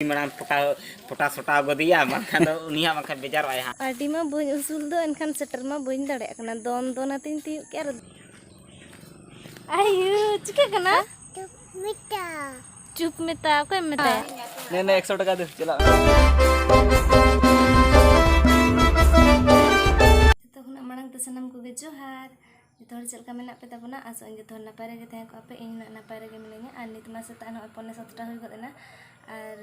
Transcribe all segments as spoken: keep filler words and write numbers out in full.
ᱢᱟᱲᱟᱝ ᱯᱚᱴᱟᱣ ᱯᱚᱴᱟ ᱥᱚᱴᱟᱣ ᱜᱚᱫᱮᱭᱟ, ᱵᱟᱝᱠᱷᱟᱱ ᱫᱚ ᱩᱱᱤ ᱦᱟᱸᱜ ᱵᱟᱝᱠᱷᱟᱱ ᱵᱮᱡᱟᱨᱚᱜᱼᱟᱭ ᱦᱟᱸᱜ᱾ ᱟᱹᱰᱤ ᱢᱟ ᱵᱟᱹᱧ ᱩᱥᱩᱞ ᱫᱚ, ᱮᱱᱠᱷᱟᱱ ᱥᱮᱴᱮᱨ ᱢᱟ ᱵᱟᱹᱧ ᱫᱟᱲᱮᱭᱟᱜ ᱠᱟᱱᱟ᱾ ᱫᱚᱱ ᱫᱚᱱ ᱟᱛᱮᱧ ᱛᱤᱭᱳᱜ ᱠᱮᱜᱼᱟ ᱟᱨ ᱟᱭᱩ, ᱪᱤᱠᱟᱹᱜ ᱠᱟᱱᱟ? ᱢᱮᱛᱟ᱾ ᱪᱩᱯ ᱢᱮᱛᱟ, ᱚᱠᱚᱭᱮᱢ ᱢᱮᱛᱟᱭᱟ? ᱱᱮ, ᱱᱮ, ᱮᱠᱥᱚ ᱴᱟᱠᱟ ᱫᱮ, ᱪᱟᱞᱟᱜ ᱢᱮ᱾ ᱡᱚᱛᱚ ᱠᱷᱚᱱᱟᱜ ᱢᱟᱲᱟᱝ ᱛᱮ ᱥᱟᱱᱟᱢ ᱠᱚᱜᱮ ᱡᱚᱦᱟᱨ᱾ ᱡᱚᱛᱚ ᱦᱚᱲ ᱪᱮᱫ ᱞᱮᱠᱟ ᱢᱮᱱᱟᱜ ᱯᱮ ᱛᱟᱵᱚᱱᱟ? ᱟᱥᱚᱜ ᱟᱹᱧ ᱡᱚᱛᱚ ᱦᱚᱲ ᱱᱟᱯᱟᱭ ᱨᱮᱜᱮ ᱛᱟᱦᱮᱸ ᱠᱚᱜᱼᱟ ᱯᱮ᱾ ᱤᱧ ᱦᱚᱸ ᱱᱟᱯᱟᱭ ᱨᱮᱜᱮ ᱢᱤᱱᱟᱹᱧᱟ᱾ ᱟᱨ ᱱᱤᱛ ᱢᱟ ᱥᱮᱛᱟᱜ ᱱᱚᱜᱼᱚᱭ ᱯᱚᱱᱮ ᱥᱟᱛᱴᱟ ᱦᱩᱭ ᱜᱚᱫ ᱮᱱᱟ᱾ ᱟᱨ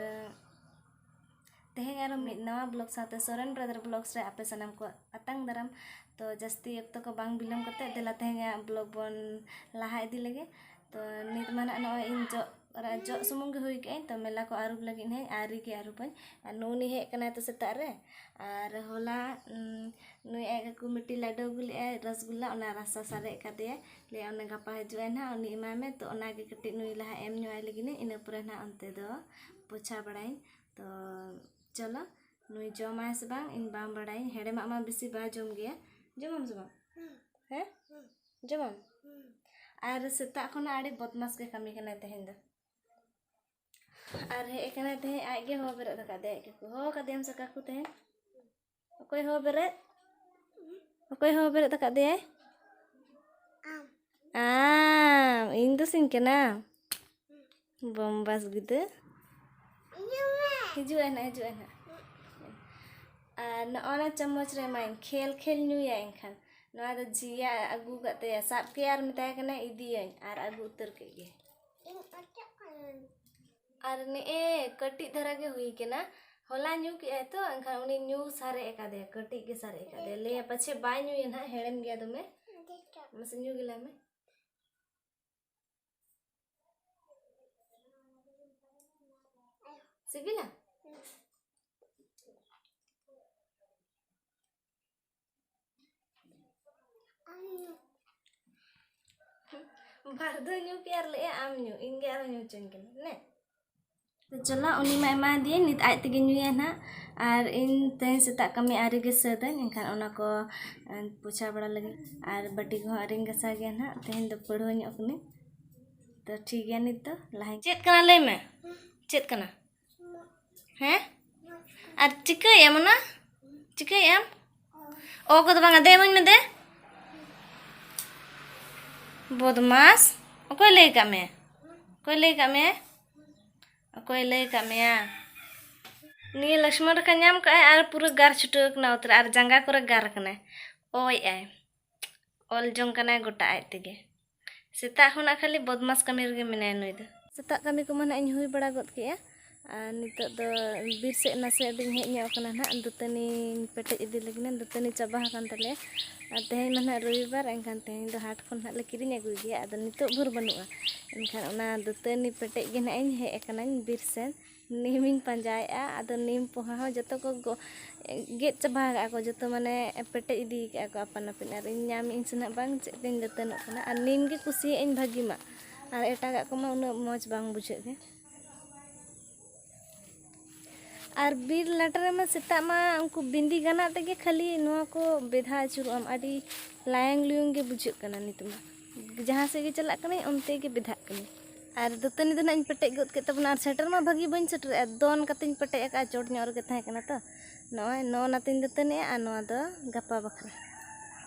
ᱛᱮᱦᱮᱧ ᱟᱨᱚ ᱢᱤᱫ ᱱᱟᱣᱟ vlog ᱥᱟᱶᱛᱮ ᱥᱚᱨᱮᱱ Brother Vlogs ᱨᱮ ᱟᱯᱮ ᱥᱟᱱᱟᱢ ᱠᱚ ᱟᱛᱟᱝ ᱫᱟᱨᱟᱢ᱾ ᱛᱚ ᱡᱟᱹᱥᱛᱤ ᱚᱠᱛᱚ ᱠᱚ ᱵᱟᱝ ᱵᱤᱞᱚᱢ ᱠᱟᱛᱮ ᱫᱮᱞᱟ ᱛᱮᱦᱮᱧᱟᱜ vlog ᱵᱚᱱ ᱞᱟᱦᱟ ᱤᱫᱤ ᱞᱮᱜᱮ᱾ ᱛᱚ ᱱᱤᱛ ᱢᱟ ᱱᱟᱜ ᱱᱚᱜᱼᱚᱭ ᱤᱧ ᱡᱚᱜ ᱨᱟ-, ᱡᱚᱜ ᱥᱩᱢᱩᱝ ᱜᱮ ᱦᱩᱭ ᱠᱟᱜᱼᱟᱹᱧ᱾ ᱛᱚ ᱢᱮᱞᱟ ᱠᱚ ᱟᱹᱨᱩᱵ ᱞᱟᱹᱜᱤᱫ ᱦᱟᱸᱜ ᱟᱹᱣᱨᱤ ᱜᱮ ᱟᱹᱨᱩᱵᱟᱹᱧ᱾ ᱟᱨ ᱱᱩᱜᱼᱩ ᱱᱩᱭ ᱦᱮᱡ ᱠᱟᱱᱟᱭ ᱛᱚ ᱥᱮᱛᱟᱜ ᱨᱮ᱾ ᱟᱨ ᱦᱚᱞᱟ, ᱩᱸ, ᱱᱩᱭ ᱟᱡ ᱠᱟᱠᱩ ᱢᱤᱫᱴᱤᱡ ᱞᱟᱹᱰᱩ ᱟᱹᱜᱩ ᱞᱮᱜᱼᱟᱭ, ᱨᱚᱥᱜᱩᱞᱞᱟ, ᱚᱱᱟ ᱨᱟᱥᱟ ᱥᱟᱨᱮᱡ ᱠᱟᱫᱮᱭᱟᱭ᱾ ᱞᱟᱹᱭᱟ ᱚᱱᱟ ᱜᱟᱯᱟ ᱦᱤᱡᱩᱜᱼᱟᱭ ᱱᱟᱦᱟᱜ, ᱩᱱᱤ ᱮᱢᱟᱭ ᱢᱮ᱾ ᱛᱚ ᱚᱱᱟᱜᱮ ᱠᱟᱹᱴᱤᱡ ᱱᱩᱭ ᱞᱟᱦᱟ ᱮᱢ ᱧᱚᱜ ᱟᱭ ᱞᱟᱹᱜᱤᱫ ᱤᱧ, ᱤᱱᱟᱹ ᱯᱚᱨᱮ ᱱᱟᱦᱟᱜ ᱚᱱᱛᱮ ᱫᱚ ᱯᱳᱪᱷᱟ ᱵᱟᱲᱟᱭᱟᱹᱧ᱾ ᱛᱚ ᱪᱚᱞᱚ, ᱱᱩᱭ ᱡᱚᱢᱟᱭ ᱥᱮ ᱵᱟᱝ ᱤᱧ ᱵᱟᱝ ᱵᱟᱲᱟᱭᱟᱹᱧ᱾ ᱦᱮᱲᱮᱢᱟᱜ ᱢᱟ ᱵᱮᱥᱤ ᱵᱟᱭ ᱡᱚᱢ ᱜᱮᱭᱟ᱾ ᱡᱚᱢᱟᱢ ᱥᱮ ᱵᱟᱝ? ᱦᱮᱸ? ᱡᱚᱢᱟᱢ? ᱟᱨ ᱥᱮᱛᱟᱜ ᱠᱷᱚᱱᱟᱜ ᱟᱹᱰᱤ ᱵᱚᱫᱢᱟᱥ ᱜᱮ ᱠᱟᱹᱢᱤ ᱠᱟᱱᱟᱭ ᱛᱮᱦᱮᱧ ᱫᱚ᱾ ᱟᱨ ᱦᱮᱡ ᱟᱠᱟᱱᱟᱭ ᱛᱮᱦᱮᱧ, ᱟᱡ ᱜᱮ ᱦᱚᱦᱚ ᱵᱮᱨᱮᱫ ᱟᱠᱟᱫᱮᱭᱟ ᱟᱡ ᱠᱟᱠᱩ᱾ ᱦᱚᱦᱚ ᱠᱟᱫᱮᱭᱟᱢ ᱥᱮ ᱠᱟᱠᱩ ᱛᱮᱦᱮᱧ? ᱚᱠᱚᱭ ᱦᱚᱦᱚ ᱵᱮᱨᱮᱫ? ᱚᱠᱚᱭ ᱦᱚᱦᱚ ᱵᱮᱨᱮᱫ ᱟᱠᱟᱫᱮᱭᱟᱭ? ᱟᱢ᱾ ᱟᱢ, ᱤᱧ ᱫᱚ ᱥᱤᱧ ᱠᱟᱱᱟ᱾ ᱵᱚᱢᱵᱟᱥ ᱜᱤᱫᱟᱹ᱾ ᱦᱤᱡᱩᱜ ᱟᱭ ᱱᱟᱜ, ᱦᱤᱡᱩᱜ ᱟᱭ ᱱᱟᱜ᱾ ᱟᱨ ᱱᱚᱜᱼᱚ ᱱᱟ ᱪᱟᱢᱚᱪ ᱨᱮ ᱮᱢᱟᱭᱟᱹᱧ, ᱠᱷᱮᱞ ᱠᱷᱮᱞ ᱧᱩᱭᱟ ᱮᱱᱠᱷᱟᱱ᱾ ᱱᱚᱣᱟ ᱫᱚ ᱡᱤᱭᱟ ᱟᱹᱜᱩ ᱠᱟᱜ ᱛᱟᱭᱟ, ᱥᱟᱵ ᱠᱮᱭᱟ ᱟᱨ ᱢᱮᱛᱟᱭ ᱠᱟᱱᱟ, "ᱤᱫᱤᱭᱟᱹᱧ", ᱟᱨ ᱟᱹᱜᱩ ᱩᱛᱟᱹᱨ ᱠᱮᱫ ᱜᱮ᱾ ᱤᱧ ᱚᱪᱚᱜ ᱠᱟᱹᱱᱟᱹᱧ᱾ ᱟᱨ ᱱᱮᱜᱼᱮ ᱠᱟᱹᱴᱤᱡ ᱫᱷᱟᱨᱟ ᱜᱮ ᱦᱩᱭ ᱠᱟᱱᱟ, ᱦᱚᱞᱟ ᱧᱩ ᱠᱮᱜᱼᱟᱭ ᱛᱚ, ᱮᱱᱠᱷᱟᱱ ᱩᱱᱤ ᱧᱩ ᱥᱟᱨᱮᱡ ᱟᱠᱟᱫᱮᱭᱟ, ᱠᱟᱹᱴᱤᱡ ᱜᱮ ᱥᱟᱨᱮᱡ ᱟᱠᱟᱫᱮᱭᱟ᱾ ᱞᱟᱹᱭᱟ ᱯᱟᱪᱷᱮ ᱵᱟᱭ ᱧᱩᱭᱟ ᱱᱟᱦᱟᱜ, ᱦᱮᱲᱮᱢ ᱜᱮᱭᱟ ᱫᱚᱢᱮ᱾ ᱢᱟᱥᱮ ᱧᱩ ᱜᱮᱞᱟᱭ ᱢᱮ᱾ ᱥᱤᱵᱤᱞᱟ? ᱵᱟᱨ ᱫᱷᱟᱣ ᱧᱩ ᱠᱮᱜᱼᱟ ᱟᱨ ᱞᱟᱹᱭᱮᱜᱼᱟ ᱟᱢ ᱧᱩ, ᱤᱧ ᱜᱮ ᱟᱨᱚ ᱧᱩ ᱦᱚᱪᱚᱧ ᱠᱟᱱᱟ, ᱱᱮ᱾ ᱛᱚ ᱪᱚᱞᱚ, ᱩᱱᱤ ᱢᱟ ᱮᱢᱟ ᱫᱤᱭᱟᱹᱧ, ᱱᱤᱛ ᱟᱡ ᱛᱮᱜᱮ ᱧᱩᱭᱟᱭ ᱱᱟᱦᱟᱜ᱾ ᱟᱨ ᱤᱧ ᱛᱮᱦᱮᱧ ᱥᱮᱛᱟᱜ ᱠᱟᱹᱢᱤ ᱟᱹᱣᱨᱤ ᱜᱮ ᱥᱟᱹᱛᱟᱹᱧ, ᱮᱱᱠᱷᱟᱱ ᱚᱱᱟ ᱠᱚ, ᱮ, ᱯᱳᱪᱷᱟ ᱵᱟᱲᱟ ᱞᱟᱹᱜᱤᱫ᱾ ᱟᱨ ᱵᱟᱹᱴᱤ ᱠᱚᱦᱚᱸ ᱟᱹᱣᱨᱤᱧ ᱜᱟᱥᱟᱣ ᱜᱮᱭᱟ ᱱᱟᱦᱟᱜ, ᱛᱮᱦᱮᱧ ᱫᱚ ᱯᱟᱹᱲᱦᱟᱹ ᱧᱚᱜ ᱠᱟᱹᱱᱟᱹᱧ᱾ ᱛᱚ ᱴᱷᱤᱠ ᱜᱮᱭᱟ, ᱱᱤᱛ ᱫᱚ ᱞᱟᱦᱟᱧ᱾ ᱪᱮᱫ ᱠᱟᱱᱟ ᱞᱟᱹᱭ ᱢᱮ? ᱪᱮᱫ ᱠᱟᱱᱟ? ᱦᱮᱸ? ᱟᱨ ᱪᱤᱠᱟᱹᱭᱮᱫ ᱟᱢ ᱚᱱᱟ? ᱪᱤᱠᱟᱹᱭᱮᱫ ᱟᱢ? ᱚ ᱠᱚᱫᱚ ᱵᱟᱝᱟ, ᱫᱮ ᱤᱢᱟᱹᱧ ᱢᱮ ᱫᱮ᱾ ᱵᱚᱫᱢᱟᱥ, ᱚᱠᱚᱭ ᱞᱟᱹᱭ ᱟᱠᱟᱫ ᱢᱮ? ᱚᱠᱚᱭ ᱞᱟᱹᱭ ᱟᱠᱟᱫ ᱢᱮ? ᱚᱠᱚᱭ ᱞᱟᱹᱭ ᱟᱠᱟᱫ ᱢᱮᱭᱟ? ᱱᱤᱭᱟᱹ ᱞᱚᱠᱥᱢᱚᱱ ᱨᱮᱠᱷᱟ ᱧᱟᱢ ᱠᱟᱜᱼᱟᱭ ᱟᱨ ᱯᱩᱨᱟᱹ ᱜᱟᱨ ᱪᱷᱩᱴᱟᱹᱣ ᱠᱟᱱᱟ ᱚᱛ ᱨᱮ, ᱟᱨ ᱡᱟᱸᱜᱟ ᱠᱚᱨᱮ ᱜᱟᱨ ᱠᱟᱱᱟᱭ, ᱚᱭᱮᱜᱼᱟᱭ, ᱚᱞ ᱡᱚᱝ ᱠᱟᱱᱟᱭ ᱜᱚᱴᱟ ᱟᱡ ᱛᱮᱜᱮ᱾ ᱥᱮᱛᱟᱜ ᱠᱷᱚᱱᱟᱜ ᱠᱷᱟᱹᱞᱤ ᱵᱚᱫᱢᱟᱥ ᱠᱟᱹᱢᱤ ᱨᱮᱜᱮ ᱢᱮᱱᱟᱭᱟ ᱱᱩᱭ ᱫᱚ᱾ ᱥᱮᱛᱟᱜ ᱠᱟᱹᱢᱤ ᱠᱚᱢᱟ ᱱᱟᱜ ᱤᱧ ᱦᱩᱭ ᱵᱟᱲᱟ ᱜᱚᱫ ᱠᱮᱜᱼᱟ, ᱟᱨ ᱱᱤᱛᱚᱜ ᱫᱚ ᱵᱤᱨ ᱥᱮᱫ ᱱᱟᱥᱮ ᱟᱹᱰᱤᱧ ᱦᱮᱡ ᱧᱚᱜ ᱟᱠᱟᱱᱟ ᱱᱟᱜ, ᱫᱟᱹᱛᱟᱹᱱᱤᱧ ᱯᱮᱴᱮᱡ ᱤᱫᱤ ᱞᱟᱹᱜᱤᱫ᱾ ᱫᱟᱹᱛᱟᱹᱱᱤ ᱪᱟᱵᱟ ᱟᱠᱟᱱ ᱛᱟᱞᱮᱭᱟ, ᱟᱨ ᱛᱮᱦᱮᱧ ᱢᱟ ᱱᱟᱜ ᱨᱚᱵᱤᱵᱟᱨ, ᱮᱱᱠᱷᱟᱱ ᱛᱮᱦᱮᱧ ᱫᱚ ᱦᱟᱴ ᱠᱷᱚᱱ ᱱᱟᱜ ᱞᱮ ᱠᱤᱨᱤᱧ ᱟᱹᱜᱩᱭ ᱜᱮᱭᱟ᱾ ᱟᱫᱚ ᱱᱤᱛᱚᱜ ᱵᱷᱳᱨ ᱵᱟᱹᱱᱩᱜᱼᱟ, ᱮᱱᱠᱷᱟᱱ ᱚᱱᱟ ᱫᱟᱹᱛᱟᱹᱱᱤ ᱯᱮᱴᱮᱡ ᱜᱮ ᱱᱟᱜ ᱤᱧ ᱦᱮᱡ ᱟᱠᱟᱱᱟᱧ ᱵᱤᱨ ᱥᱮᱱ᱾ ᱱᱤᱢᱤᱧ ᱯᱟᱸᱡᱟᱭᱮᱫᱼᱟ, ᱟᱫᱚ ᱱᱤᱢ ᱯᱚᱦᱟ ᱦᱚᱸ ᱡᱚᱛᱚ ᱠᱚ ᱜᱚ-, ᱜᱮᱫ ᱪᱟᱵᱟ ᱟᱠᱟᱫᱼᱟ ᱠᱚ, ᱡᱚᱛᱚ ᱢᱟᱱᱮ ᱯᱮᱴᱮᱡ ᱤᱫᱤ ᱟᱠᱟᱫᱼᱟ ᱠᱚ ᱟᱯᱟᱱ ᱟᱹᱯᱤᱱ᱾ ᱟᱨ ᱤᱧ ᱧᱟᱢᱮᱫ ᱤᱧ ᱥᱮ ᱱᱟᱜ ᱵᱟᱝ, ᱪᱮᱫ ᱛᱤᱧ ᱫᱟᱹᱛᱟᱹᱱᱚᱜ ᱠᱟᱱᱟ᱾ ᱟᱨ ᱱᱤᱢ ᱜᱮ ᱠᱩᱥᱤᱭᱟᱜ ᱟᱹᱧ ᱵᱷᱟᱹᱜᱤ ᱢᱟ, ᱟᱨ ᱮᱴᱟᱜᱟᱜ ᱠᱚᱢᱟ ᱩᱱᱟᱹᱜ ᱢᱚᱡᱽ ᱵᱟᱝ ᱵᱩᱡᱷᱟᱹᱜ ᱜᱮ᱾ ᱟᱨ ᱵᱤᱨ ᱞᱟᱴᱟ ᱨᱮᱢᱟ ᱥᱮᱛᱟᱜ ᱢᱟ ᱩᱱᱠᱩ ᱵᱤᱸᱫᱤ ᱜᱟᱱᱟᱜ ᱛᱮᱜᱮ ᱠᱷᱟᱹᱞᱤ ᱱᱚᱣᱟ ᱠᱚ ᱵᱮᱫᱷᱟ ᱟᱹᱪᱩᱨᱚᱜ ᱟᱢ, ᱟᱹᱰᱤ ᱞᱟᱭᱟᱝ ᱞᱩᱭᱩᱝ ᱜᱮ ᱵᱩᱡᱷᱟᱹᱜ ᱠᱟᱱᱟ ᱱᱤᱛ ᱢᱟ᱾ ᱡᱟᱦᱟᱸ ᱥᱮᱫ ᱜᱮ ᱪᱟᱞᱟᱜ ᱠᱟᱹᱱᱟᱹᱧ, ᱚᱱᱛᱮ ᱜᱮ ᱵᱮᱫᱷᱟᱜ ᱠᱟᱹᱱᱟᱹᱧ᱾ ᱟᱨ ᱫᱟᱹᱛᱟᱹᱱᱤ ᱫᱚ ᱱᱟᱜ ᱤᱧ ᱯᱮᱴᱮᱡ ᱜᱚᱫ ᱠᱮᱫ ᱛᱟᱵᱚᱱᱟ, ᱟᱨ ᱥᱮᱴᱮᱨ ᱢᱟ ᱵᱷᱟᱹᱜᱤ ᱵᱟᱹᱧ ᱥᱮᱴᱮᱨᱮᱜᱼᱟ, ᱫᱚᱱ ᱠᱟᱛᱮᱧ ᱯᱮᱴᱮᱡ ᱟᱠᱟᱫᱼᱟ, ᱪᱚᱴ ᱧᱚᱜ ᱨᱮᱜᱮ ᱛᱟᱦᱮᱸ ᱠᱟᱱᱟ ᱛᱚ᱾ ᱱᱚᱜᱼᱚᱭ ᱱᱚᱜᱼᱚ ᱱᱟᱛᱮᱧ ᱫᱟᱹᱛᱟᱹᱱᱤᱜᱼᱟ, ᱟᱨ ᱱᱚᱣᱟ ᱫᱚ ᱜᱟᱯᱟ ᱵᱟᱠᱷᱨᱟ᱾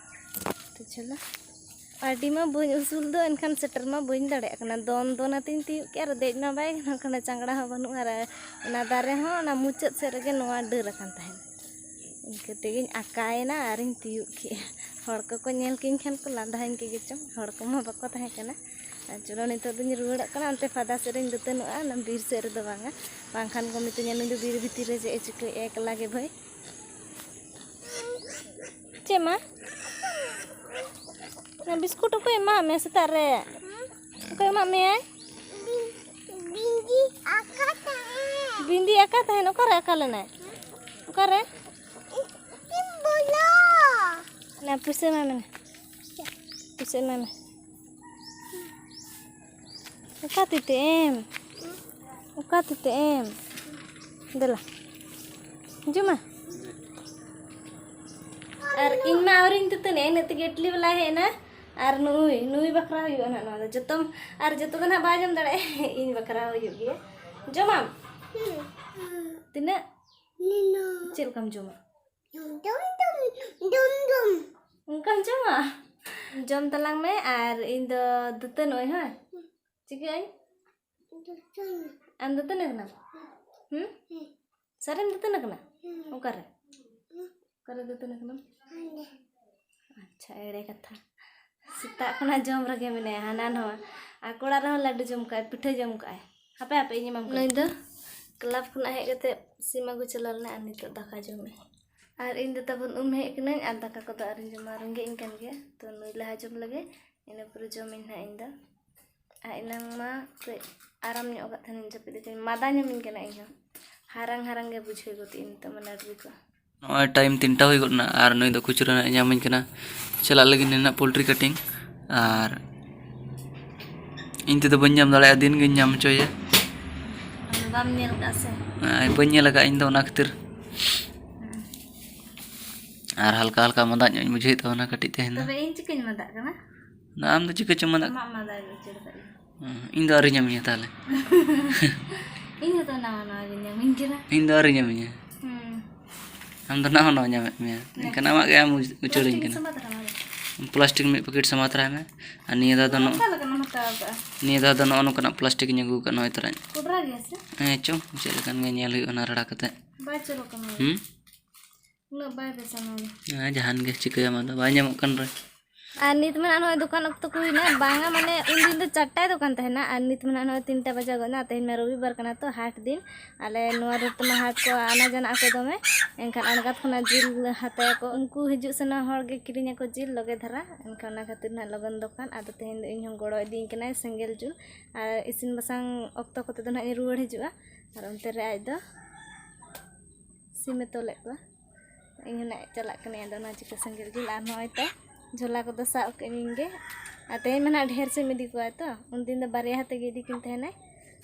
ᱛᱚ ᱪᱚᱞᱚ, ᱟᱹᱰᱤ ᱢᱟ ᱵᱟᱹᱧ ᱩᱥᱩᱞ ᱫᱚ, ᱮᱱᱠᱷᱟᱱ ᱥᱮᱴᱮᱨ ᱢᱟ ᱵᱟᱹᱧ ᱫᱟᱲᱮᱭᱟᱜ ᱠᱟᱱᱟ᱾ ᱫᱚᱱ ᱫᱚᱱ ᱟᱛᱮᱧ ᱛᱤᱭᱳᱜ ᱠᱮᱜᱼᱟ, ᱟᱨ ᱫᱮᱡ ᱢᱟ ᱵᱟᱭ ᱜᱟᱱᱚᱜ ᱠᱟᱱᱟ, ᱪᱟᱝᱲᱟ ᱦᱚᱸ ᱵᱟᱹᱱᱩᱜᱼᱟ, ᱟᱨ ᱚᱱᱟ ᱫᱟᱨᱮ ᱦᱚᱸ ᱚᱱᱟ ᱢᱩᱪᱟᱹᱫ ᱥᱮᱫ ᱨᱮᱜᱮ ᱱᱚᱣᱟ ᱰᱟᱹᱨ ᱟᱠᱟᱱ ᱛᱟᱦᱮᱸᱫ᱾ ᱤᱱᱠᱟᱹ ᱛᱮᱜᱮᱧ ᱟᱠᱟᱭᱮᱱᱟ ᱟᱨᱤᱧ ᱛᱤᱭᱳᱜ ᱠᱮᱜᱼᱟ᱾ ᱦᱚᱲ ᱠᱚᱠᱚ ᱧᱮᱞ ᱠᱤᱧ ᱠᱷᱟᱱ ᱠᱚ ᱞᱟᱸᱫᱟᱧ ᱠᱮᱫ ᱜᱮᱪᱚᱝ, ᱦᱚᱲ ᱠᱚᱢᱟ ᱵᱟᱠᱚ ᱛᱟᱦᱮᱸ ᱠᱟᱱᱟ᱾ ᱟᱨ ᱪᱚᱞᱚ, ᱱᱤᱛᱚᱜ ᱫᱚᱧ ᱨᱩᱣᱟᱹᱲᱚᱜ ᱠᱟᱱᱟ, ᱚᱱᱛᱮ ᱯᱷᱟᱫᱟ ᱥᱮᱫ ᱨᱤᱧ ᱫᱟᱹᱛᱟᱹᱱᱚᱜᱼᱟ, ᱚᱱᱟ ᱵᱤᱨ ᱥᱮᱫ ᱨᱮᱫᱚ ᱵᱟᱝᱟ, ᱵᱟᱝᱠᱷᱟᱱ ᱠᱚ ᱢᱤᱛᱟᱹᱧᱟ, "ᱱᱩᱭ ᱫᱚ ᱵᱤᱨ ᱵᱷᱤᱛᱤᱨ ᱨᱮ ᱪᱮᱫ ᱮ ᱪᱤᱠᱟᱹᱭᱮᱫᱼᱟ ᱮᱠᱞᱟ ᱜᱮ ᱵᱷᱟᱹᱭ?" ᱪᱮᱫ ᱢᱟ? ᱚᱱᱟ ᱵᱤᱥᱠᱩᱴ ᱚᱠᱚᱭ ᱮᱢᱟᱜ ᱢᱮᱭᱟ ᱥᱮᱛᱟᱜ ᱨᱮ? ᱚᱠᱚᱭ ᱮᱢᱟᱜ ᱢᱮᱭᱟᱭ? ᱵᱤᱸᱫᱤ ᱟᱸᱠᱟ ᱛᱟᱦᱮᱸᱱ᱾ ᱵᱤᱸᱫᱤ ᱟᱸᱠᱟ ᱛᱟᱦᱮᱸᱱ? ᱚᱠᱟᱨᱮ ᱟᱸᱠᱟ ᱞᱮᱱᱟᱭ? ᱚᱠᱟᱨᱮ? ᱤᱧ ᱵᱚᱞᱚ᱾ ᱚᱱᱟ ᱯᱩᱭᱥᱟᱹ ᱮᱢᱟᱭ ᱢᱮ᱾ ᱯᱩᱭᱥᱟᱹ ᱮᱢᱟᱭ ᱢᱮ᱾ ᱚᱠᱟ ᱛᱤ ᱛᱮ ᱮᱢ? ᱚᱠᱟ ᱛᱤ ᱛᱮ ᱮᱢ? ᱫᱮᱞᱟ᱾ ᱦᱤᱡᱩᱜ ᱢᱮ᱾ ᱟᱨ ᱤᱧ ᱢᱟ ᱟᱹᱣᱨᱤᱧ ᱫᱟᱹᱛᱟᱹᱱᱤᱜᱼᱟ, ᱤᱱᱟᱹᱜ ᱛᱮᱜᱮ ᱤᱰᱞᱤ ᱵᱟᱞᱟᱭ ᱦᱮᱡ ᱮᱱᱟ᱾ ᱟᱨ ᱱᱩᱭ, ᱱᱩᱭ ᱵᱟᱠᱷᱨᱟ ᱦᱩᱭᱩᱜᱼᱟ ᱱᱟᱦᱟᱜ ᱱᱚᱣᱟ ᱫᱚ᱾ ᱡᱚᱛᱚᱢ, ᱟᱨ ᱡᱚᱛᱚ ᱫᱚ ᱱᱟᱦᱟᱜ ᱵᱟᱭ ᱡᱚᱢ ᱫᱟᱲᱮᱭᱟᱜᱼᱟ᱾ ᱤᱧ ᱵᱟᱠᱷᱨᱟ ᱦᱩᱭᱩᱜ ᱜᱮᱭᱟ᱾ ᱡᱚᱢᱟᱢ? ᱛᱤᱱᱟᱹᱜ? ᱱᱤᱱᱟᱹᱜ᱾ ᱪᱮᱫ ᱞᱮᱠᱟᱢ ᱡᱚᱢᱟ? ᱰᱩᱢ, ᱰᱩᱢ, ᱰᱩᱢ, ᱰᱩᱢ᱾ ᱚᱱᱠᱟᱢ ᱡᱚᱢᱟ? ᱡᱚᱢ ᱛᱟᱞᱟᱝ ᱢᱮ ᱟᱨ ᱤᱧ ᱫᱚ ᱫᱟᱹᱛᱟᱹᱱᱚᱜ ᱟᱹᱧ, ᱦᱳᱭ? ᱪᱤᱠᱟᱹᱜ ᱟᱹᱧ? ᱫᱟᱹᱛᱟᱹᱱᱤ᱾ ᱟᱢ ᱫᱟᱹᱛᱟᱹᱱᱤ ᱠᱟᱱᱟᱢ? ᱦᱩᱸ? ᱦᱩᱸ᱾ ᱥᱟᱹᱨᱤᱢ ᱫᱟᱹᱛᱟᱹᱱᱤ ᱠᱟᱱᱟ? ᱦᱩᱸ᱾ ᱚᱠᱟᱨᱮ? ᱦᱩᱸ᱾ ᱚᱠᱟᱨᱮ ᱫᱟᱹᱛᱟᱹᱱᱤ ᱠᱟᱱᱟᱢ? ᱦᱟᱸᱰᱮ᱾ ᱟᱪᱪᱷᱟ, ᱮᱲᱮ ᱠᱟᱛᱷᱟ᱾ ᱥᱮᱛᱟᱜ ᱠᱷᱚᱱᱟᱜ ᱡᱚᱢ ᱨᱮᱜᱮ ᱢᱮᱱᱟᱭᱟ, ᱦᱟᱱᱟ ᱱᱚᱣᱟ᱾ ᱟᱠᱚ ᱚᱲᱟᱜ ᱨᱮᱦᱚᱸ ᱞᱟᱹᱰᱩ ᱡᱚᱢ ᱠᱟᱜᱼᱟᱭ, ᱯᱤᱴᱷᱟᱹ ᱡᱚᱢ ᱠᱟᱜᱼᱟᱭ᱾ ᱦᱟᱯᱮ, ᱦᱟᱯᱮ, ᱤᱧ ᱮᱢᱟᱢ ᱠᱟᱱᱟ᱾ ᱱᱩᱭ ᱫᱚ ᱠᱞᱟᱵᱽ ᱠᱷᱚᱱᱟᱜ ᱦᱮᱡ ᱠᱟᱛᱮ ᱥᱤᱢ ᱟᱹᱜᱩ ᱪᱟᱞᱟᱣ ᱞᱮᱱᱟ ᱟᱨ ᱱᱤᱛᱚᱜ ᱫᱟᱠᱟ ᱡᱚᱢᱮ᱾ ᱟᱨ ᱤᱧ ᱫᱚ ᱛᱟᱵᱚᱱ ᱩᱢ ᱦᱮᱡ ᱠᱟᱹᱱᱟᱹᱧ ᱟᱨ ᱫᱟᱠᱟ ᱠᱚᱫᱚ ᱟᱹᱣᱨᱤᱧ ᱡᱚᱢᱟ, ᱨᱮᱸᱜᱮᱡ ᱤᱧ ᱠᱟᱱ ᱜᱮᱭᱟ᱾ ᱛᱚ ᱱᱩᱭ ᱞᱟᱦᱟ ᱡᱚᱢ ᱞᱮᱜᱮ, ᱤᱱᱟᱹ ᱯᱚᱨᱮ ᱡᱚᱢᱟᱹᱧ ᱱᱟᱦᱟᱜ ᱤᱧ ᱫᱚ᱾ ᱟᱨ ᱮᱱᱟᱝ ᱢᱟ ᱠᱟᱹᱡ ᱟᱨᱟᱢ ᱧᱚᱜ ᱟᱠᱟᱫ ᱛᱟᱦᱮᱱᱤᱧ, ᱡᱟᱹᱯᱤᱫ ᱟᱠᱟᱫᱟᱹᱧ, ᱢᱟᱫᱟ ᱧᱟᱢᱤᱧ ᱠᱟᱱᱟ ᱤᱧ ᱦᱚᱸ᱾ ᱦᱟᱨᱟᱝ ᱦᱟᱨᱟᱝ ᱜᱮ ᱵᱩᱡᱷᱟᱹᱣ ᱜᱚᱫ ᱤᱧ ᱱᱤᱛᱚᱜ ᱢᱟ ᱱᱟᱹᱰᱨᱤ ᱠᱚ᱾ ᱱᱚᱜᱼᱚᱭ ᱴᱟᱭᱤᱢ ᱛᱤᱱᱴᱟ ᱦᱩᱭ ᱜᱚᱫ ᱮᱱᱟ ᱟᱨ ᱱᱩᱭ ᱫᱚ ᱠᱷᱩᱪᱨᱟᱹ ᱱᱟᱜ ᱮ ᱧᱟᱢᱟᱹᱧ ᱠᱟᱱᱟ᱾ ᱪᱟᱞᱟᱜ ᱞᱟᱹᱜᱤᱫ ᱱᱤᱱᱟᱹᱜ ᱯᱳᱞᱴᱨᱤ ᱠᱟᱴᱤᱝ, ᱟᱨ ᱤᱧ ᱛᱮᱫᱚ ᱵᱟᱹᱧ ᱧᱟᱢ ᱫᱟᱲᱮᱭᱟᱜᱼᱟ, ᱫᱤᱱ ᱜᱤᱧ ᱧᱟᱢ ᱦᱚᱪᱚᱭᱟ᱾ ᱟᱢ ᱫᱚ ᱵᱟᱢ ᱧᱮᱞ ᱠᱟᱜᱼᱟ ᱥᱮ? ᱟᱭ, ᱵᱟᱹᱧ ᱧᱮᱞ ᱟᱠᱟᱫᱼᱟ ᱤᱧ ᱫᱚ, ᱚᱱᱟ ᱠᱷᱟᱹᱛᱤᱨ᱾ ᱦᱮᱸ᱾ ᱟᱨ ᱦᱟᱞᱠᱟ ᱦᱟᱞᱠᱟ ᱢᱟᱫᱟ ᱧᱚᱜ ᱤᱧ ᱵᱩᱡᱷᱟᱹᱣᱮᱫ ᱛᱟᱵᱚᱱᱟ ᱠᱟᱹᱴᱤᱡ ᱛᱮᱦᱮᱧ ᱫᱚ᱾ ᱛᱚᱵᱮ ᱤᱧ ᱪᱤᱠᱟᱹᱧ ᱢᱟᱫᱟᱜ ᱠᱟᱱᱟ? ᱟᱢ ᱫᱚ ᱪᱤᱠᱟᱹ ᱪᱚᱢ ᱢᱟᱫᱟᱜ? ᱟᱢᱟᱜ ᱢᱟᱫᱟ ᱜᱮ ᱩᱪᱟᱹᱲ ᱠᱟᱜ ᱤᱧ᱾ ᱦᱮᱸ, ᱤᱧ ᱫᱚ ᱟᱹᱣᱨᱤ ᱧᱟᱢᱤᱧᱟ ᱛᱟᱦᱚᱞᱮ᱾ ᱤᱧ ᱦᱚᱸᱛᱚ ᱱᱟᱣᱟ ᱱᱟᱣᱟ ᱜᱮ ᱧᱟᱢᱤᱧ ᱠᱟᱱᱟ᱾ ᱤᱧ ᱫᱚ ᱟᱹᱣᱨᱤ ᱧᱟᱢᱤᱧᱟ᱾ ᱦᱩᱸ᱾ ᱟᱢ ᱫᱚ ᱱᱟᱣᱟ ᱱᱟᱣᱟ ᱧᱟᱢᱮᱫ ᱢᱮᱭᱟ, ᱦᱮᱸ᱾ ᱮᱱᱠᱷᱟᱱ ᱟᱢᱟᱜ ᱜᱮ ᱟᱢ ᱩᱪᱟᱹᱲᱟᱹᱧ ᱯᱞᱟᱥᱴᱤᱠ ᱠᱟᱱᱟ᱾ ᱥᱟᱢᱟ ᱛᱟᱨᱟ ᱢᱟᱨᱮ᱾ ᱯᱞᱟᱥᱴᱤᱠ ᱢᱤᱫ ᱯᱮᱠᱮᱴ ᱥᱟᱢᱟ ᱛᱟᱨᱟᱭ ᱢᱮ᱾ ᱟᱨ ᱱᱤᱭᱟᱹ ᱫᱷᱟᱣ ᱫᱚ ᱱᱚ-, ᱚᱠᱟ ᱞᱮᱠᱟᱱᱟᱜ ᱮᱢ ᱦᱟᱛᱟᱣ ᱠᱟᱜᱼᱟ? ᱱᱤᱭᱟᱹ ᱫᱷᱟᱣ ᱫᱚ ᱱᱚᱜᱼᱚ ᱱᱚᱝᱠᱟᱱᱟᱜ ᱯᱞᱟᱥᱴᱤᱠ ᱤᱧ ᱟᱹᱜᱩ ᱟᱠᱟᱫ ᱱᱚᱜᱼᱚᱭ ᱛᱚᱨᱟᱧ᱾ ᱠᱚᱰᱨᱟ ᱜᱮᱭᱟ ᱥᱮ? ᱦᱮᱸ, ᱪᱚᱝ, ᱪᱮᱫ ᱞᱮᱠᱟᱱ ᱜᱮ ᱧᱮᱞ ᱦᱩᱭᱩᱜᱼᱟ ᱚᱱᱟ ᱨᱟᱲᱟ ᱠᱟᱛᱮ᱾ ᱵᱟᱭ ᱪᱚᱨᱚᱠ ᱠᱟᱱᱟ᱾ ᱦᱩᱸ? ᱩᱱᱟᱹᱜ ᱵᱟᱭ ᱵᱮᱥᱟ ᱱᱚᱣᱟ ᱫᱚ᱾ ᱦᱮᱸ, ᱡᱟᱦᱟᱱ ᱜᱮ ᱪᱤᱠᱟᱹᱭᱟᱢ, ᱟᱫᱚ ᱵᱟᱭ ᱧᱟᱢᱚᱜ ᱠᱟᱱ ᱨᱮ᱾ ᱟᱨ ᱱᱤᱛ ᱢᱟ ᱱᱟᱜ ᱱᱚᱜᱼᱚᱭ ᱫᱚᱠᱟᱱ ᱚᱠᱛᱚ ᱠᱚ ᱦᱩᱭᱱᱟ, ᱵᱟᱝᱟ ᱢᱟᱱᱮ ᱩᱱᱫᱤᱱ ᱫᱚ ᱪᱟᱨᱴᱟᱭ ᱫᱚᱠᱟᱱ ᱛᱟᱦᱮᱱᱟ ᱟᱨ ᱱᱤᱛ ᱢᱟ ᱱᱟᱜ ᱱᱚᱜᱼᱚᱭ ᱛᱤᱱᱴᱟ ᱵᱟᱡᱟᱣ ᱜᱚᱫ ᱮᱱᱟ᱾ ᱛᱮᱦᱮᱧ ᱢᱟ ᱨᱚᱵᱤᱵᱟᱨ ᱠᱟᱱᱟ ᱛᱚ ᱦᱟᱴ ᱫᱤᱱ, ᱟᱞᱮ ᱱᱚᱣᱟ ᱨᱳᱰ ᱛᱮᱢᱟ ᱦᱟᱴ ᱠᱚ ᱟᱱᱟ ᱡᱟᱱᱟ ᱟᱠᱚ ᱫᱚᱢᱮ, ᱮᱱᱠᱷᱟᱱ ᱟᱬᱜᱟᱛ ᱠᱷᱚᱱᱟᱜ ᱡᱤᱞ ᱦᱟᱛᱟᱭᱟᱠᱚ᱾ ᱩᱱᱠᱩ ᱦᱤᱡᱩᱜ ᱥᱮᱱᱚᱜ ᱦᱚᱲ ᱜᱮ ᱠᱤᱨᱤᱧᱟᱠᱚ ᱡᱤᱞ ᱞᱚᱜᱮ ᱫᱷᱟᱨᱟ, ᱮᱱᱠᱷᱟᱱ ᱚᱱᱟ ᱠᱷᱟᱹᱛᱤᱨ ᱱᱟᱜ ᱞᱚᱜᱚᱱ ᱫᱚᱠᱟᱱ᱾ ᱟᱫᱚ ᱛᱮᱦᱮᱧ ᱫᱚ ᱤᱧ ᱦᱚᱸ ᱜᱚᱲᱚ ᱤᱫᱤᱧ ᱠᱟᱱᱟᱭ ᱥᱮᱸᱜᱮᱞ ᱡᱩᱞ, ᱟᱨ ᱤᱥᱤᱱ ᱵᱟᱥᱟᱝ ᱚᱠᱛᱚ ᱠᱚᱛᱮ ᱫᱚ ᱱᱟᱜ ᱤᱧ ᱨᱩᱣᱟᱹᱲ ᱦᱤᱡᱩᱜᱼᱟ᱾ ᱟᱨ ᱚᱱᱛᱮ ᱨᱮ ᱟᱡ ᱫᱚ ᱥᱤᱢᱮ ᱛᱚᱞᱮᱫ ᱠᱚᱣᱟ᱾ ᱤᱧ ᱦᱚᱸ ᱱᱟᱜ ᱪᱟᱞᱟᱜ ᱠᱟᱹᱱᱟᱹᱧ, ᱟᱫᱚ ᱚᱱᱟ ᱪᱤᱠᱟᱹ ᱥᱮᱸᱜᱮᱞ ᱡᱩᱞ᱾ ᱟᱨ ᱱᱚᱜᱼᱚᱭ ᱛᱚ ᱡᱷᱚᱞᱟ ᱠᱚᱫᱚ ᱥᱟᱵ ᱠᱟᱜ ᱤᱧ ᱜᱮ᱾ ᱟᱨ ᱛᱮᱦᱮᱧ ᱢᱟ ᱱᱟᱜ ᱰᱷᱮᱨ ᱥᱮᱫ ᱮᱢ ᱤᱫᱤ ᱠᱚᱣᱟ ᱛᱚ, ᱩᱱᱫᱤᱱ ᱫᱚ ᱵᱟᱨᱭᱟ ᱦᱟᱛᱮ ᱜᱮ ᱤᱫᱤ ᱠᱤᱱ ᱛᱟᱦᱮᱱᱟᱭ᱾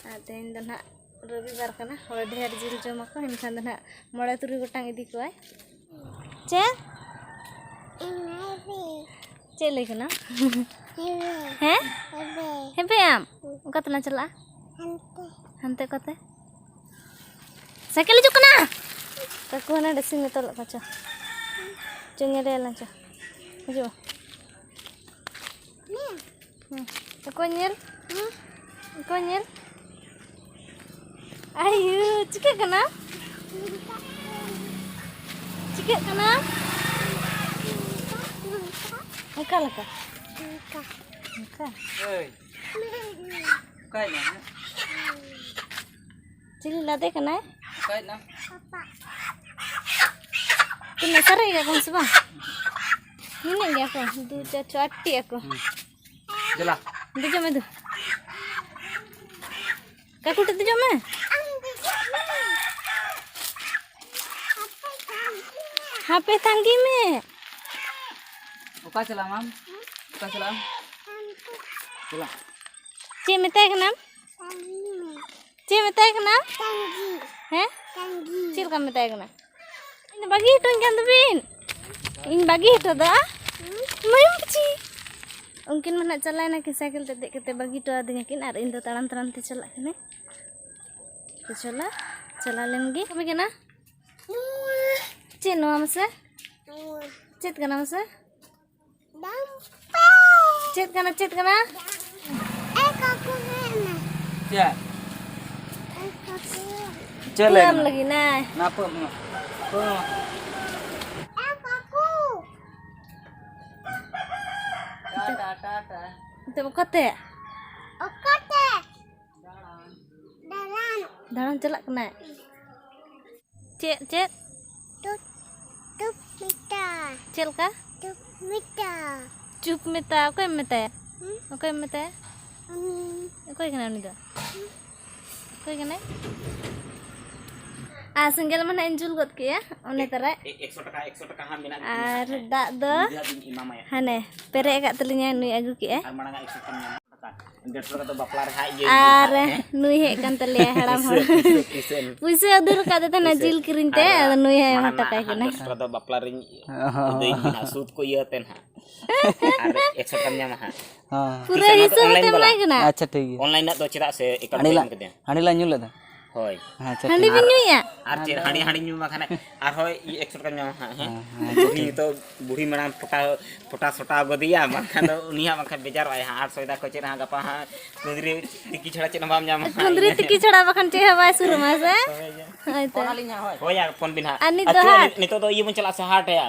ᱟᱨ ᱛᱮᱦᱮᱧ ᱫᱚ ᱱᱟᱜ ᱨᱚᱵᱤᱵᱟᱨ ᱠᱟᱱᱟ, ᱦᱚᱲ ᱰᱷᱮᱨ ᱡᱤᱞ ᱡᱚᱢᱟᱠᱚ, ᱮᱱᱠᱷᱟᱱ ᱫᱚ ᱱᱟᱜ ᱢᱚᱬᱮ ᱛᱩᱨᱩᱭ ᱜᱚᱴᱟᱝ ᱤᱫᱤ ᱠᱚᱣᱟᱭ᱾ ᱪᱮᱫ? ᱪᱮᱫ ᱞᱟᱹᱭ ᱠᱟᱱᱟ? ᱦᱮᱸ? ᱦᱮᱸ ᱯᱮ ᱟᱢ? ᱚᱠᱟ ᱛᱮᱞᱟᱝ ᱪᱟᱞᱟᱜᱼᱟ? ᱦᱟᱱᱛᱮ᱾ ᱦᱟᱱᱛᱮ ᱚᱠᱟᱛᱮ? ᱥᱟᱭᱠᱮᱞ ᱦᱤᱡᱩᱜ ᱠᱟᱱᱟ᱾ ᱠᱟᱠᱩ ᱦᱟᱱᱟ dressing ᱮ ᱛᱚᱞ ᱟᱠᱟᱫ ᱪᱚ᱾ ᱪᱚ ᱧᱮᱞᱮᱭᱟᱞᱟᱝ ᱪᱚ᱾ ᱦᱤᱡᱩᱜ ᱢᱮ᱾ ᱦᱩᱸ᱾ ᱚᱠᱚᱭ ᱧᱮᱞ? ᱚᱠᱚᱭ ᱧᱮᱞ? ᱟᱭᱩ, ᱪᱤᱠᱟᱹᱜ ᱠᱟᱱᱟ? ᱪᱤᱠᱟᱹᱜ ᱠᱟᱱᱟ? ᱚᱠᱟ ᱞᱮᱠᱟ? ᱚᱱᱠᱟ᱾ ᱮᱭ, ᱚᱠᱟᱭᱮᱱᱟᱭ ᱦᱟᱸᱜ? ᱪᱤᱞᱤ ᱞᱟᱫᱮ ᱠᱟᱱᱟᱭ? ᱚᱠᱟᱭᱮᱱᱟᱢ? ᱛᱤᱱᱟᱹᱜ ᱥᱟᱨᱮᱡ ᱜᱮᱭᱟ ᱠᱚ ᱥᱮ ᱵᱟᱝ? ᱱᱤᱱᱟᱹᱜ ᱜᱮᱭᱟ ᱠᱚ, ᱫᱩ, ᱪᱟᱨ, ᱪᱷᱚ, ᱟᱴ ᱴᱤ ᱟᱠᱚ᱾ ᱦᱩᱸ᱾ ᱫᱮᱞᱟ᱾ ᱫᱮᱡᱚᱜ ᱢᱮ ᱫᱩ᱾ ᱠᱟᱠᱩ ᱴᱷᱮᱱ ᱫᱮᱡᱚᱜ ᱢᱮ᱾ ᱦᱟᱯᱮ ᱛᱟᱺᱜᱤ ᱢᱮ᱾ ᱚᱠᱟ ᱪᱟᱞᱟᱜ ᱟᱢ? ᱚᱠᱟ ᱪᱟᱞᱟᱜ ᱟᱢ? ᱪᱟᱞᱟᱜ᱾ ᱪᱮᱫ ᱢᱮᱛᱟᱭ ᱠᱟᱱᱟᱢ? ᱪᱮᱫ ᱢᱮᱛᱟᱭ ᱠᱟᱱᱟᱢ? ᱦᱮᱸ? ᱪᱮᱫ ᱞᱮᱠᱟᱢ ᱢᱮᱛᱟᱭ ᱠᱟᱱᱟ? ᱤᱧ ᱫᱚ ᱵᱟᱹᱜᱤ ᱦᱚᱴᱚᱧ ᱠᱟᱱ ᱛᱟᱹᱵᱤᱱ᱾ ᱤᱧ ᱵᱟᱹᱜᱤ ᱦᱚᱴᱚ ᱫᱟ᱾ ᱢᱟᱭᱩᱢ ᱯᱩᱪᱷᱤ᱾ ᱩᱱᱠᱤᱱ ᱢᱟ ᱱᱟᱜ ᱪᱟᱞᱟᱣ ᱮᱱᱟ ᱠᱤᱱ ᱥᱟᱭᱠᱮᱞ ᱛᱮ ᱫᱮᱡ ᱠᱟᱛᱮ ᱵᱟᱹᱜᱤ ᱦᱚᱴᱚ ᱟᱹᱫᱤᱧᱟ ᱠᱤᱱ ᱟᱨ ᱤᱧ ᱫᱚ ᱛᱟᱲᱟᱢ ᱛᱟᱲᱟᱢ ᱛᱮ ᱪᱟᱞᱟᱜ ᱠᱟᱹᱱᱟᱹᱧ᱾ ᱛᱚ ᱪᱚᱞᱚ, ᱪᱟᱞᱟᱣ ᱞᱮᱱ ᱜᱮ᱾ ᱠᱟᱹᱢᱤ ᱠᱟᱱᱟ? ᱪᱮᱫ ᱱᱚᱣᱟ ᱢᱟᱥᱮ? ᱪᱮᱫ ᱠᱟᱱᱟ ᱢᱟᱥᱮ? ᱪᱮᱫ ᱠᱟᱱᱟ, ᱪᱮᱫ ᱠᱟᱱᱟ? ᱮ ᱠᱟᱠᱩ, ᱦᱮᱡ ᱢᱮ᱾ ᱪᱮᱫ? ᱮ ᱠᱟᱠᱩ᱾ ᱪᱮᱫ ᱞᱟᱹᱭ ᱯᱩᱨᱟᱹᱢ ᱢᱮ? ᱞᱟᱹᱜᱤᱫ ᱱᱟᱭ᱾ ᱱᱟ ᱯᱩᱨᱟᱹ ᱢᱮ᱾ ᱯᱩᱨᱟᱹ ᱢᱮ᱾ ᱮ ᱠᱟᱠᱩ᱾ ᱴᱟᱴᱟ, ᱴᱟᱴᱟ᱾ ᱱᱤᱛᱚᱜ ᱚᱠᱟᱛᱮ? ᱚᱠᱟᱛᱮ? ᱫᱟᱬᱟᱱ᱾ ᱫᱟᱬᱟᱱ ᱪᱟᱞᱟᱜ ᱠᱟᱱᱟᱭ? ᱪᱮᱫ, ᱪᱮᱫ? ᱴᱩᱯ, ᱴᱩᱯ ᱢᱮᱛᱟ᱾ ᱪᱮᱫ ᱞᱮᱠᱟ? ᱴᱩᱯ ᱢᱮᱛᱟ᱾ ᱪᱩᱯ ᱢᱮᱛᱟ᱾ ᱚᱠᱚᱭᱮᱢ ᱢᱮᱛᱟᱭᱟ? ᱦᱩᱸ? ᱚᱠᱚᱭᱮᱢ ᱢᱮᱛᱟᱭᱟ? ᱩᱱᱤ᱾ ᱚᱠᱚᱭ ᱠᱟᱱᱟᱭ ᱩᱱᱤ ᱫᱚ? ᱦᱩᱸ? ᱚᱠᱚᱭ ᱠᱟᱱᱟᱭ? ᱟᱨ ᱥᱮᱸᱜᱮᱞ ᱢᱟ ᱱᱟᱜ ᱤᱧ ᱡᱩᱞ ᱜᱚᱫ ᱠᱮᱜᱼᱟ, ᱚᱱᱮ ᱛᱟᱨᱟ᱾ ᱮᱠᱥᱚ ᱴᱟᱠᱟ, ᱮᱠᱥᱚ ᱴᱟᱠᱟ ᱦᱟᱸᱜ ᱢᱮᱱᱟᱜ ᱛᱤᱧᱟ᱾ ᱟᱨ ᱫᱟᱜ ᱫᱚ ᱱᱤᱭᱟᱹ ᱦᱟᱸᱜ ᱤᱧ ᱮᱢᱟᱢᱟᱭᱟ᱾ ᱦᱟᱱᱮ ᱯᱮᱨᱮᱡ ᱟᱠᱟᱫ ᱛᱟᱹᱞᱤᱧᱟ, ᱱᱩᱭ ᱟᱹᱜᱩ ᱠᱮᱜᱼᱟᱭ᱾ ᱟᱨ ᱢᱟᱲᱟᱝ ᱟᱜ ᱮᱠᱥᱚ ᱴᱟᱠᱟᱢ ᱧᱟᱢᱟ᱾ ᱰᱮᱲᱥᱚ ᱴᱟᱠᱟ ᱫᱚ ᱵᱟᱯᱞᱟ ᱨᱮ ᱦᱟᱸᱜ ᱤᱭᱟᱹ ᱟᱨ ᱦᱮᱸ? ᱱᱩᱭ ᱦᱮᱡ ᱠᱟᱱ ᱛᱟᱞᱮᱭᱟ ᱦᱟᱲᱟᱢ ᱦᱚᱲ᱾ ᱯᱩᱭᱥᱟᱹ, ᱯᱩᱭᱥᱟᱹ, ᱯᱩᱭᱥᱟᱹ᱾ ᱯᱩᱭᱥᱟᱹ ᱩᱫᱩᱞ ᱟᱠᱟᱫ ᱛᱟᱦᱮᱱᱟ ᱯᱩᱭᱥᱟᱹ᱾ ᱡᱤᱞ ᱠᱤᱨᱤᱧ ᱛᱮ, ᱟᱨ ᱟᱫᱚ ᱱᱩᱭ ᱦᱚᱸ ᱢᱟᱲᱟᱝ ᱦᱟᱛᱟᱣ ᱠᱟᱭ ᱦᱟᱸᱜ ᱠᱟᱱᱟ᱾ ᱰᱮᱲᱥᱚ ᱴᱟᱠᱟ ᱫᱚ ᱵᱟᱯᱞᱟ ᱨᱤᱧ ᱦᱚᱸ᱾ ᱟᱹᱫᱟᱹᱭ ᱜᱮ ᱦᱟᱸᱜ, ᱥᱩᱫ ᱠᱚ ᱤᱭᱟᱹ ᱟᱛᱮ ᱦᱟᱸᱜ᱾ ᱟᱨ ᱮᱠᱥᱚ ᱴᱟᱠᱟᱢ ᱧᱟᱢᱟ ᱦᱟᱸᱜ᱾ ᱦᱮᱸ᱾ ᱯᱩᱨᱟᱹ ᱛᱤᱥ ᱚᱱᱟ ᱫᱚ ᱦᱤᱥᱟᱹᱵ online ᱛᱮ ᱵᱟᱞᱟ? ᱮᱢᱟᱭ ᱠᱟᱱᱟ᱾ ᱟᱪᱪᱷᱟ, ᱴᱷᱤᱠ ᱜᱮᱭᱟ᱾ Online ᱨᱮᱱᱟᱜ ᱫᱚ ᱪᱮᱫᱟᱜ ᱥᱮ account ᱦᱟᱺᱰᱤ ᱛᱮ ᱞᱟᱝ, ᱮᱢ ᱠᱟᱫᱮᱭᱟ᱾ ᱦᱟᱺᱰᱤ ᱞᱟᱝ ᱧᱩ ᱞᱮᱫᱟ᱾ ᱦᱳᱭ᱾ ᱟᱪᱪᱷᱟ, ᱦᱟᱺᱰᱤ ᱴᱷᱤᱠ᱾ ᱵᱤᱱ ᱧᱩᱭᱟ? ᱟᱨ ᱪᱮᱫ ᱦᱟᱺᱰᱤ, ᱦᱟᱺᱰᱤ ᱧᱩ ᱵᱟᱠᱷᱟᱱ ᱟᱨᱦᱚᱸ ᱮᱠᱥᱚ ᱴᱟᱠᱟᱢ ᱧᱟᱢᱟ ᱦᱟᱸᱜ, ᱦᱮᱸ? ᱦᱮᱸ, ᱦᱮᱸ, ᱵᱩᱲᱦᱤ ᱴᱷᱤᱠ᱾ ᱱᱤᱛᱚᱜ ᱵᱩᱲᱦᱤ ᱢᱟᱲᱟᱝ ᱯᱚᱴᱟ, ᱯᱚᱴᱟ ᱥᱚᱴᱟ ᱜᱚᱫᱮᱭᱟ, ᱵᱟᱝᱠᱷᱟᱱ ᱫᱚ ᱩᱱᱤ ᱦᱟᱸᱜ ᱵᱟᱝᱠᱷᱟᱱ ᱵᱮᱡᱟᱨᱚᱜᱼᱟᱭ ᱦᱟᱸᱜ᱾ ᱟᱨ ᱥᱚᱭᱫᱟ ᱠᱚ ᱪᱮᱫ ᱦᱟᱸᱜ ᱜᱟᱯᱟ ᱦᱟᱸᱜ ᱠᱩᱸᱫᱽᱨᱤ ᱛᱤᱠᱤ ᱪᱷᱟᱲᱟ ᱪᱮᱫ ᱦᱚᱸ ᱵᱟᱢ ᱧᱟᱢᱟ ᱦᱟᱸᱜ᱾ ᱠᱩᱸᱫᱽᱨᱤ ᱛᱤᱠᱤ ᱪᱷᱟᱲᱟ ᱵᱟᱠᱷᱟᱱ ᱪᱮᱫ ᱦᱚᱸ ᱵᱟᱭ ᱥᱩᱨᱩᱢᱟ ᱥᱮ? ᱦᱳᱭ, ᱦᱳᱭ᱾ ᱦᱳᱭ ᱛᱚ᱾ ᱦᱳᱭ, ᱟᱨ ᱯᱷᱳᱱ ᱵᱤᱱ ᱦᱟᱸᱜ᱾ ᱟᱨ ᱱᱤᱛ ᱫᱚ ᱟᱪᱪᱷᱟ, ᱦᱟᱴ᱾ ᱱᱤᱛᱚᱜ ᱫᱚ ᱤᱭᱟᱹ ᱵᱚᱱ ᱪᱟᱞᱟᱜᱼᱟ ᱥᱮ ᱦᱟᱴ ᱭᱟ?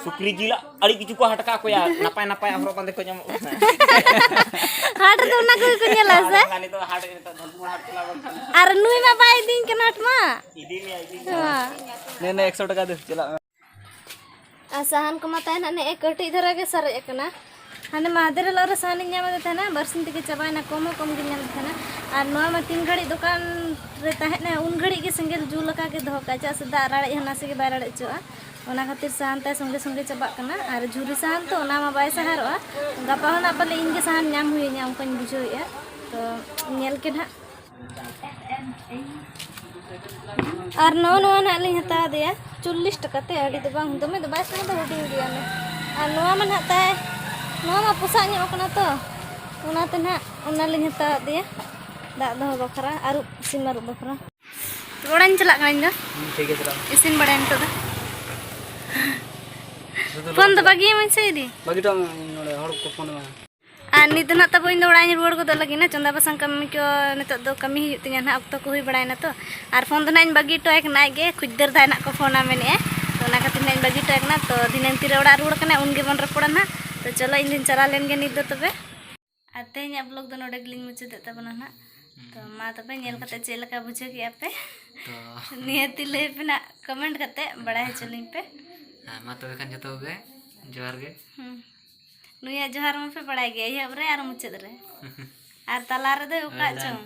ᱥᱩᱠᱨᱤ ᱡᱤᱞ ᱟᱹᱰᱤ ᱠᱤᱪᱷᱩ ᱠᱚ ᱦᱟᱴ ᱠᱟᱜ ᱠᱚᱭᱟ, ᱱᱟᱯᱟᱭ ᱱᱟᱯᱟᱭ ᱦᱚᱨᱚᱜ ᱵᱟᱸᱫᱮ ᱠᱚ ᱧᱟᱢᱚᱜ ᱠᱟᱱᱟ᱾ ᱦᱟᱴ ᱨᱮᱫᱚ ᱚᱱᱟ ᱠᱚᱜᱮ ᱠᱚ ᱧᱮᱞᱟ ᱥᱮ? ᱦᱟᱴ ᱨᱮ ᱱᱤᱛᱚᱜ ᱫᱷᱚᱞᱯᱩᱨ ᱦᱟᱴ ᱪᱟᱞᱟᱣ ᱵᱟᱝᱠᱷᱟᱱ᱾ ᱟᱨ ᱱᱩᱭ ᱢᱟ ᱵᱟᱭ ᱤᱫᱤᱧ ᱠᱟᱱᱟ ᱦᱟᱴ ᱢᱟ᱾ ᱤᱫᱤ ᱢᱮᱭᱟ, ᱤᱫᱤ ᱢᱮᱭᱟ᱾ ᱦᱮᱸ᱾ ᱱᱮ, ᱱᱮ, ᱮᱠᱥᱚ ᱴᱟᱠᱟ ᱫᱮ, ᱪᱟᱞᱟᱜ ᱢᱮ᱾ ᱟᱨ ᱥᱟᱦᱟᱱ ᱠᱚᱢᱟ ᱛᱟᱦᱮᱱ ᱦᱟᱸᱜ ᱱᱮᱜᱼᱮ ᱠᱟᱹᱴᱤᱡ ᱫᱷᱟᱨᱟ ᱜᱮ ᱥᱟᱨᱮᱡ ᱟᱠᱟᱱᱟ᱾ ᱦᱟᱱᱮ ᱢᱟᱦᱫᱮᱨ ᱦᱤᱞᱳᱜ ᱨᱮ ᱥᱟᱦᱟᱱᱤᱧ ᱧᱟᱢ ᱟᱫᱮ ᱛᱟᱦᱮᱱᱟ, ᱵᱟᱨᱥᱤᱧ ᱛᱮᱜᱮ ᱪᱟᱵᱟᱭᱮᱱᱟ, ᱠᱚᱢ ᱦᱚᱸ ᱠᱚᱢ ᱜᱤᱧ ᱧᱟᱢ ᱟᱫᱮ ᱛᱟᱦᱮᱱᱟ᱾ ᱟᱨ ᱱᱚᱣᱟ ᱢᱟ ᱛᱤᱱ ᱜᱷᱟᱹᱲᱤᱡ ᱫᱚᱠᱟᱱ ᱨᱮ ᱛᱟᱦᱮᱸᱱᱟ, ᱩᱱ ᱜᱷᱟᱹᱲᱤᱡ ᱜᱮ ᱥᱮᱸᱜᱮᱞ ᱡᱩᱞ ᱟᱠᱟ ᱜᱮ ᱫᱚᱦᱚ ᱠᱟᱜᱼᱟ, ᱪᱮᱫᱟᱜ ᱥᱮ ᱫᱟᱜ ᱨᱟᱲᱮᱡ ᱦᱚᱸ ᱱᱟᱥᱮ ᱜᱮ ᱵᱟᱭ ᱨᱟᱲᱮᱡ ᱦᱚᱪᱚᱣᱟᱜᱼᱟ᱾ ᱚᱱᱟ ᱠᱷᱟᱹᱛᱤᱨ ᱥᱟᱦᱟᱱ ᱛᱟᱭ ᱥᱚᱸᱜᱮ ᱥᱚᱸᱜᱮ ᱪᱟᱵᱟᱜ ᱠᱟᱱᱟ᱾ ᱟᱨ ᱡᱷᱩᱨᱤ ᱥᱟᱦᱟᱱ ᱛᱚ, ᱚᱱᱟ ᱢᱟ ᱵᱟᱭ ᱥᱟᱦᱟᱨᱚᱜᱼᱟ᱾ ᱜᱟᱯᱟ ᱦᱚᱸ ᱱᱟᱜ ᱯᱟᱞᱮ ᱤᱧ ᱜᱮ ᱥᱟᱦᱟᱱ ᱧᱟᱢ ᱦᱩᱭᱟᱹᱧᱟ, ᱚᱱᱠᱟᱧ ᱵᱩᱡᱷᱟᱹᱣᱮᱫᱼᱟ᱾ ᱛᱚ ᱧᱮᱞ ᱠᱮᱫ ᱦᱟᱸᱜ᱾ ᱟᱨ ᱱᱚᱜᱼᱚ ᱱᱚᱣᱟ ᱱᱟᱜ ᱞᱤᱧ ᱦᱟᱛᱟᱣ ᱟᱫᱮᱭᱟ ᱪᱚᱞᱞᱤᱥ ᱴᱟᱠᱟ ᱛᱮ, ᱟᱹᱰᱤ ᱫᱚ ᱵᱟᱝ, ᱫᱚᱢᱮ ᱫᱚ ᱵᱟᱭ ᱥᱟᱦᱟᱱᱟ, ᱦᱩᱰᱤᱧ ᱜᱮᱭᱟ ᱚᱱᱮ᱾ ᱟᱨ ᱱᱚᱣᱟ ᱢᱟ ᱱᱟᱜ ᱛᱟᱭ, ᱱᱚᱣᱟ ᱢᱟ ᱯᱚᱥᱟᱜ ᱧᱚᱜ ᱠᱟᱱᱟ ᱛᱚ, ᱚᱱᱟᱛᱮ ᱱᱟᱜ ᱚᱱᱟ ᱞᱤᱧ ᱦᱟᱛᱟᱣ ᱟᱫᱮᱭᱟ ᱫᱟᱜ ᱫᱚᱦᱚ ᱵᱟᱠᱷᱨᱟ, ᱟᱹᱨᱩᱵ, ᱥᱤᱢ ᱟᱹᱨᱩᱵ ᱵᱟᱠᱷᱨᱟ᱾ ᱚᱲᱟᱜ ᱤᱧ ᱪᱟᱞᱟᱜ ᱠᱟᱱᱟ ᱤᱧ ᱫᱚ᱾ ᱦᱩᱸ, ᱴᱷᱤᱠ ᱜᱮᱭᱟ, ᱪᱟᱞᱟᱜ ᱢᱮ᱾ ᱤᱥᱤᱱ ᱵᱟᱲᱟᱭᱟ ᱱᱤᱛᱚᱜ ᱫᱚ᱾ ᱥᱩᱫᱷᱩ ᱯᱷᱳᱱ ᱫᱚ ᱞᱚᱜᱚᱱ ᱵᱟᱹᱜᱤᱭᱟᱹᱢᱟᱹᱧ ᱥᱮ ᱤᱫᱤ? ᱵᱟᱹᱜᱤ ᱦᱚᱴᱚ ᱟᱢ, ᱤᱧ ᱱᱚᱰᱮ ᱦᱚᱲ ᱠᱚ ᱯᱷᱳᱱ ᱟᱢᱟ᱾ ᱟᱨ ᱱᱤᱛ ᱫᱚ ᱱᱟᱜ ᱛᱟᱵᱚ ᱤᱧ ᱫᱚ ᱚᱲᱟᱜ ᱤᱧ ᱨᱩᱣᱟᱹᱲ ᱜᱚᱫᱚᱜ ᱞᱟᱹᱜᱤᱫ ᱱᱟ᱾ ᱪᱚᱸᱫᱟ ᱵᱟᱥᱟᱝ ᱠᱟᱹᱢᱤ ᱠᱚ ᱱᱤᱛᱚᱜ ᱫᱚ ᱠᱟᱹᱢᱤ ᱦᱩᱭᱩᱜ ᱛᱤᱧᱟᱹ ᱱᱟᱜ, ᱚᱠᱛᱚ ᱠᱚ ᱦᱩᱭ ᱵᱟᱲᱟᱭᱮᱱᱟ ᱛᱚ᱾ ᱟᱨ ᱯᱷᱳᱱ ᱫᱚ ᱱᱟᱜ ᱤᱧ ᱵᱟᱹᱜᱤ ᱦᱚᱴᱚ ᱟᱭ ᱠᱟᱱᱟ, ᱟᱡ ᱜᱮ ᱠᱷᱩᱡᱽᱫᱟᱹᱨ ᱫᱟᱭ ᱱᱟᱜ ᱠᱚ ᱯᱷᱳᱱᱟ ᱢᱮᱱᱮᱫᱼᱟ᱾ ᱛᱚ ᱚᱱᱟ ᱠᱷᱟᱹᱛᱤᱨ ᱱᱟᱜ ᱤᱧ ᱵᱟᱹᱜᱤ ᱦᱚᱴᱚ ᱟᱭ ᱠᱟᱱᱟ᱾ ᱛᱚ ᱫᱷᱤᱱᱟᱹᱝ ᱛᱤᱨᱮ ᱚᱲᱟᱜ ᱨᱩᱣᱟᱹᱲ ᱠᱟᱱᱟᱭ, ᱩᱱ ᱜᱮᱵᱚᱱ ᱨᱚᱯᱚᱲᱟ ᱱᱟᱜ᱾ ᱛᱚ ᱪᱚᱞᱚ, ᱤᱧ ᱫᱚᱧ ᱪᱟᱞᱟᱣ ᱞᱮᱱ ᱜᱮ ᱱᱤᱛ ᱫᱚ ᱛᱚᱵᱮ᱾ ᱟᱨ ᱛᱮᱦᱮᱧᱟᱜ vlog ᱫᱚ ᱱᱚᱰᱮ ᱜᱮᱞᱤᱧ ᱢᱩᱪᱟᱹᱫᱮᱫ ᱛᱟᱵᱚᱱᱟ ᱱᱟᱜ᱾ ᱛᱚ ᱢᱟ ᱛᱚᱵᱮ, ᱧᱮᱞ ᱠᱟᱛᱮ ᱪᱮᱫ ᱞᱮᱠᱟ ᱵᱩᱡᱷᱟᱹᱣ ᱠᱮᱫᱼᱟ ᱯᱮ? ᱛᱚ ᱱᱤᱦᱟᱹᱛᱤ ᱞᱟᱹᱭ ᱯᱮ ᱱᱟᱜ, comment ᱠᱟᱛᱮ ᱵᱟᱲᱟᱭ ᱦᱚᱪᱚ ᱞᱤᱧ ᱯᱮ᱾ ᱦᱮᱸ, ᱢᱟ ᱛᱚᱵᱮ ᱠᱷᱟᱱ ᱡᱚᱛᱚ ᱠᱚᱜᱮ ᱡᱚᱦᱟᱨ ᱜᱮ᱾ ᱦᱩᱸ᱾ ᱱᱩᱭᱟᱜ ᱡᱚᱦᱟᱨ ᱢᱟᱯᱮ ᱵᱟᱲᱟᱭ ᱜᱮᱭᱟ, ᱮᱦᱚᱵ ᱨᱮ ᱟᱨ ᱢᱩᱪᱟᱹᱫ ᱨᱮ᱾ ᱟᱨ ᱛᱟᱞᱟ ᱨᱮᱫᱚ ᱚᱠᱟ ᱦᱳᱭ, ᱪᱚᱝ?